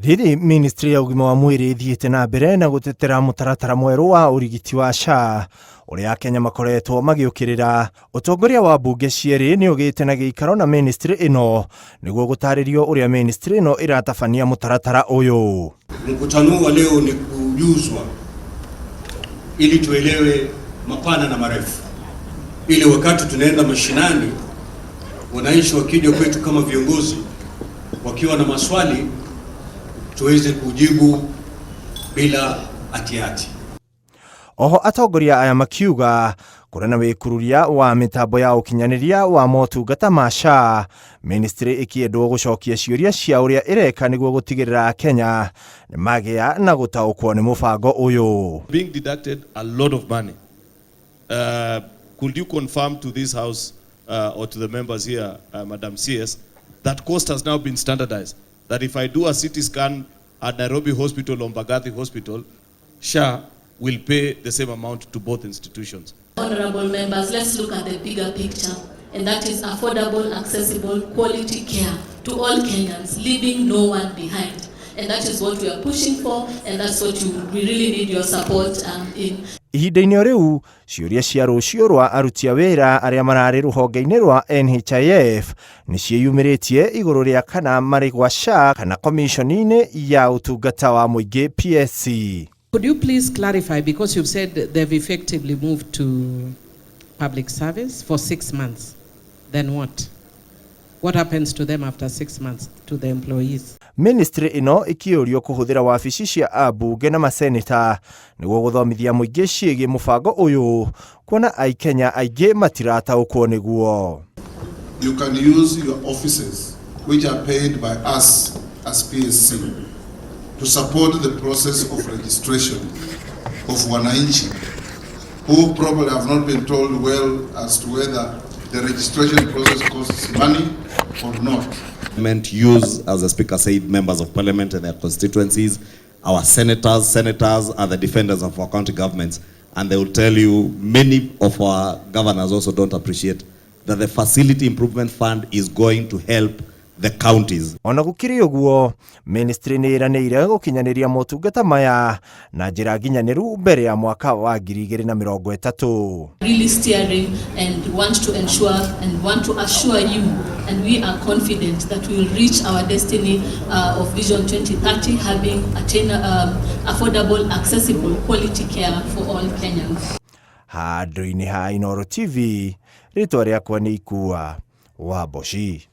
Rĩrĩ ministry ya ũgima wa mwĩrĩ ĩthiĩte na mbere na gũtetera mũtaratara mwerũ wa ũrigiti wa SHA ũrĩa Akenya makoretwo magĩũkĩrĩra. Ũtongoria wa mbunge cierĩ nĩ ũgĩte na gĩikaro na ministry ĩno nĩguo gũtarĩrio ũrĩa ministry ĩno ĩratabania mũtaratara ũyũ. Mkutano huu wa leo ni kujuzwa ili tuelewe mapana na marefu, ili wakati tunaenda mashinani, wananchi wakija kwetu kama viongozi wakiwa na maswali tuweze kujibu bila hatihati. Oho atongoria aya makiuga kũrĩ na wĩkururia wa mĩtambo ya ũkinyanĩria wa motungata ma SHA, ministry ĩkĩendwo gũcokia ciũria cia ũrĩa ĩreka nĩguo gũtigĩrĩra Akenya nĩ magĩa na gũtaũkwo nĩ mũbango ũyũ. Being deducted a lot of money. Could you confirm to this house or to the members here, Madam CS, that cost has now been standardized? That if I do a CT scan at Nairobi Hospital or Mbagathi Hospital, SHA will pay the same amount to both institutions. Honorable members, let's look at the bigger picture, and that is affordable, accessible, quality care to all Kenyans, leaving no one behind. And that is what we are pushing for, and that's what we really need your support in. Ihinda-inĩ o rĩu, ciũria cia rũciũ rwa aruti a wĩra arĩa mararĩ rũhonge-inĩ rwa NHIF nĩ ciĩyumĩrĩtie igũrũ rĩa kana marĩ gwa SHA kana komiconi-inĩ ya ũtungata wa mũingĩ PSC. Could you please clarify, because you've said they've effectively moved to public service for 6 months, then what? What happens to them after 6 months, to the employees? Ministry ĩno ĩkĩũrio kũhũthĩra wabici cia ambunge na maseneta nĩguo gũthomithia mũingĩ ciĩgiĩ mũbango ũyũ, kuona aikenya aingĩ matirataũkwo nĩguo. You can use your offices, which are paid by us as PSC, to support the process of registration of wananchi who probably have not been told well as to whether the registration process costs money or not. Parliament use, as the Speaker said, members of Parliament and their constituencies, our senators. Senators are the defenders of our county governments, and they will tell you many of our governors also don't appreciate that the Facility Improvement Fund is going to help the counties. Ona gũkĩrĩ ũguo, ministry nĩ ĩranĩire gũkinyanĩria motungata maya na njĩra nginyanĩru mbere ya mwaka wa 2030. Really steering and want to ensure and want to assure you, and we are confident that we will reach our destiny of Vision 2030, having affordable, accessible, quality care for all Kenyans. Handũ-inĩ ha Inooro TV, rĩtwa rĩakwa nĩ Ikua wa Mboci.